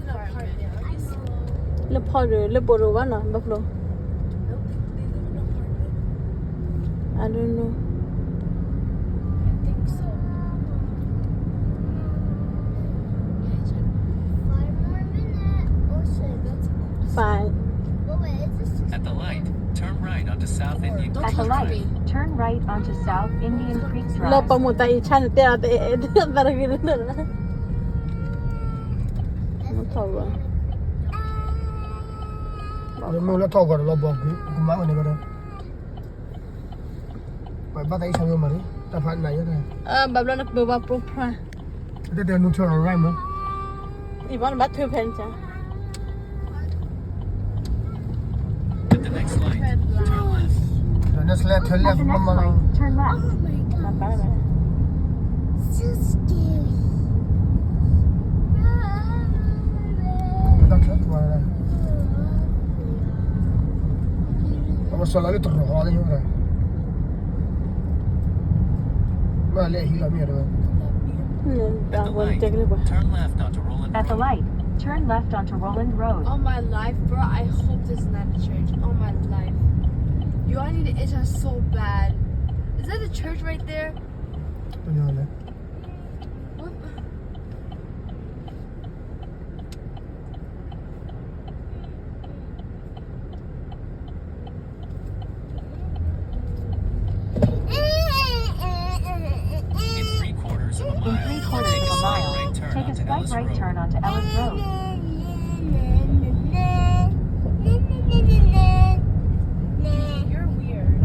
လၢဖီဒီး လၢဘိးဒိၣ်ဘၣ်နီၤ ဘၣ်ဖျိ I don't know. Five. At the light, turn right onto South Indian Creek Drive. At the light, turn right onto South Indian Creek Drive. လၢပှၤမိၢ်သးအံၤဆါန့ၣ်တဲအီၤတအဲၣ်ဒိးသးတဂ့ၤန့ၣ်လီၤ. မ့ၢ်လၢထီၣ်ဂီၤဒီးလီၤဘီၣ်ကွံာ် ကမၤဝဲန့ၣ်ကဒီး ပဘၣ်သးအံၤဆါဝဲမၤလံ တၢ်ဖးနးယဲၢ် ဘၣ်ဘျီနကပၢၤဘၣ်ပျိဖျါ တတဲတဲနူထၢၣ်ရၢ်မး အံၤဘၣ်နဘၣ်ထုးဖဲန့ၣ် At the next light, turn left. The next light, turn left. At the next light, turn left. Oh my God. Not bad. So scary. အဝဲဆီလီၤလၢတရီၤလီၤ မ့ၢ်လၢအဟံးလီၤမ့ၢ်တဝဲ At the light, turn left onto Roland Road. At the light, turn left onto Roland Road. All my life, bro, I hope this is not a church. All my life. Yo, I need to itch so bad. Is that a church right there? What? In three quarters of a mile, take a slight right turn onto Ellis Road. You're weird.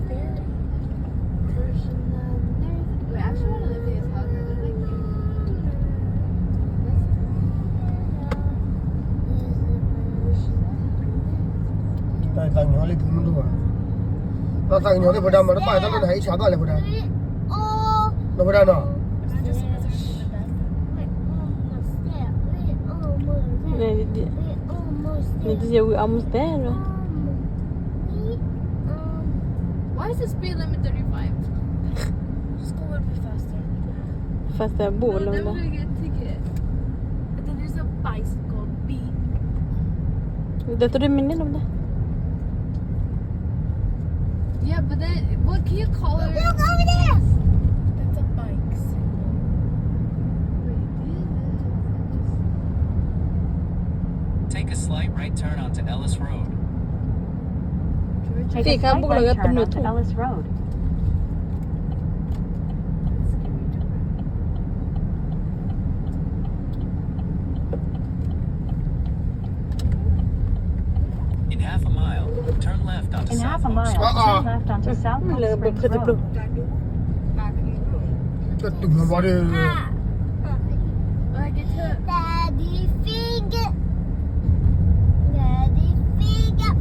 Very personal. Wait, I actually want to live in his house. I don't like you. This is a personal. တၢ်သးကညီၤလၢဖုမုၢ်ဒိၣ်ဘၣ် တၢ်သးကညီၤလၢဖုဒၣ်မး တဘၣ်တၢ်လၢနဟဲအံၤဆးဘၣ်လဲၣ်ဖုဒၣ် လၢဖုဒၣ်နီၤ Wait, almost there. We almost there. We almost there. We, um, why is the speed limit thirty-five? Just go a little bit faster. Faster, no, then we're gonna get a ticket. And then there's a bicycle. Beep. The three minutes of that. Yeah, but then what can you call it? Look over there. That's a bike. Take a slight right turn onto Ellis Road. Take a slight right turn onto Ellis Road. In half a mile, turn left onto South Oak Springs Road. In half a mile, turn left onto South Oak Springs Road. ကတုၤမၤဘီဒ် Daddy finger. Daddy finger.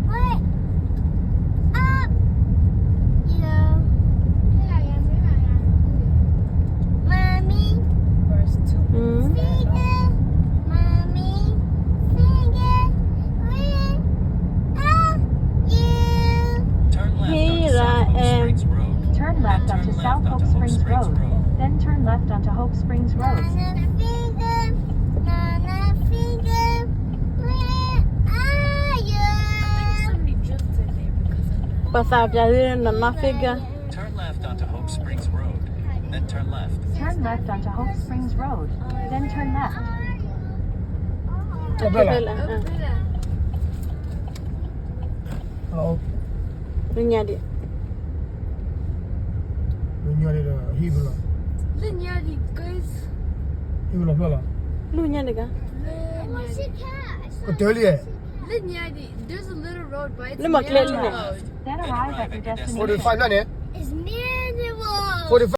Wait. Up. Yeah. Mommy. Finger. Mommy. Finger. Where are you? Turn left onto South Oak Springs Road. Turn left onto South Oak Springs Road. Then turn left onto Hope Springs Road. Nana finger, Nana finger, where are you? ပှၤသးပျးလၢ Nana finger. Turn left onto Hope Springs Road. Then turn left. Turn left onto Hope Springs Road. Then turn left. လၢညါဒံး လၢညါဒံးဒီး ဟံၣ်ဖဲလီၤ လၢညါဒံး guys ဟံၣ်ဖဲလီၤဖျၢၣ်လီၤ လၢညါဒံးက ကတၢၢ်လံ လၢညါဒံး there's a little road but it's လၢမၤကျဲလံ narrow. Then arrive at your destination. Forty-five န့ၣ် It's narrow. Forty-five